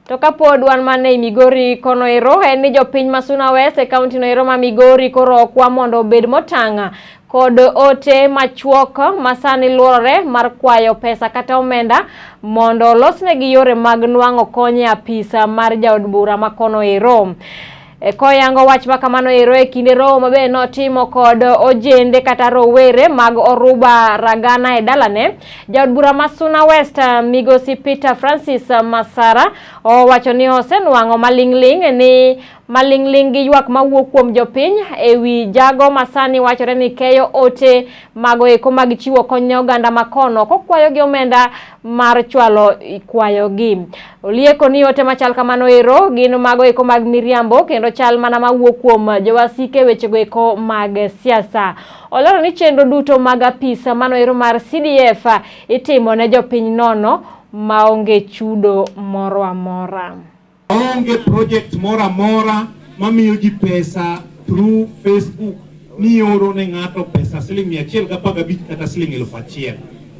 To kapod wan mana e Migori kono ero, en ni jopiny ma Suna West e kaunti no ero ma Migori koro okwa mondo obed motang' kod ote machuok ma sani luorore mar kwayo pesa kata omenda mondo olosnegi yore mag nwang'o kony e apisa mar jaod bura ma kono ero. E, koyango wach ma kamano ero e kinde romo ma be notimo kod ojende kata rowere mag Oruba Ragana e dalane, jaod bura ma Suna West Migosi Peter Francis Masara owacho ni osenwang'o maling'ling' ni maling'ling' gi ywak mawuok kuom jopiny e wi jago ma sani wachore ni keyo ote mago eko mag chiwo kony ne oganda makono kokwayo gi omenda mar chwalo kwayogi. Olieko ni ote machal kamano ero gin mago eko mag miriambo kendo chal mana mawuok kuom jowasike wechego eko mag siasa. Olero ni chenro duto mag apisa mano ero mar CDF itimo ne jopiny nono maonge chudo moro amora. Onge project moro amora mamiyo ji pesa through Facebook ni oro ne ng'ato pesa siling 115 kata siling 1000.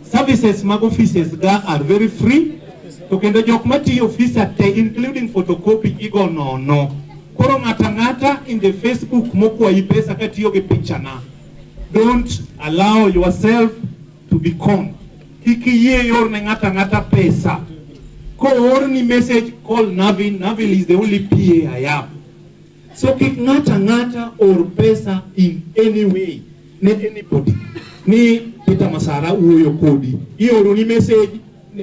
Services mag offices ga are very free to kendo jok matiyo ofisa te including photocopy igo nono. Koro ng'ato ang'ata in the Facebook mokwayi pesa katiyo gi picha na, don't allow yourself to be conned. Kik iyie ior ne ng'ato ang'ata pesa. Koorni message, call Navin. Navin is the only PA I have. So kik ng'ato ang'ata or pesa in any way ne anybody. Ni Peter Masara wuoyo kodi. Ioroni message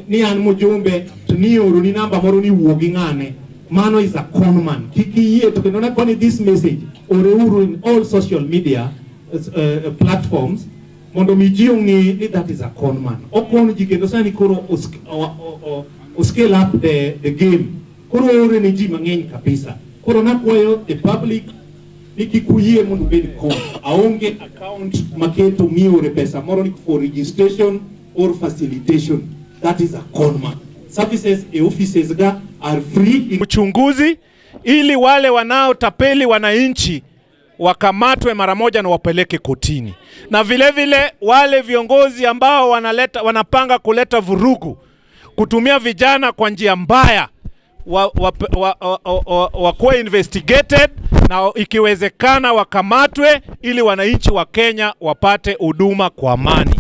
ni an mjumbe to ni ioroni namba moro ni wuo gi ng'ane. Mano is a con man. Kik iyie to kendo nakoni this message oreuru in all social media platforms mondo mi ji ong'e ni that is a con man. Okon ji kendo sani koro o scale up the game. Koro oore ne ji mang'eny kabisa. Koro nakwayo the public ni kik uyie mondo ubed con. Aonge account maketo miore pesa moro ni for registration or facilitation. That is a con man. Services e offices ga are free. Uchunguzi ili wale wanaotapeli wananchi wakamatwe mara moja na wapeleke kotini, na vile vile wale viongozi ambao wanapanga kuleta vurugu, kutumia vijana kwa njia mbaya wakuwe investigated na ikiwezekana wakamatwe ili wananchi wa Kenya wapate huduma kwa amani.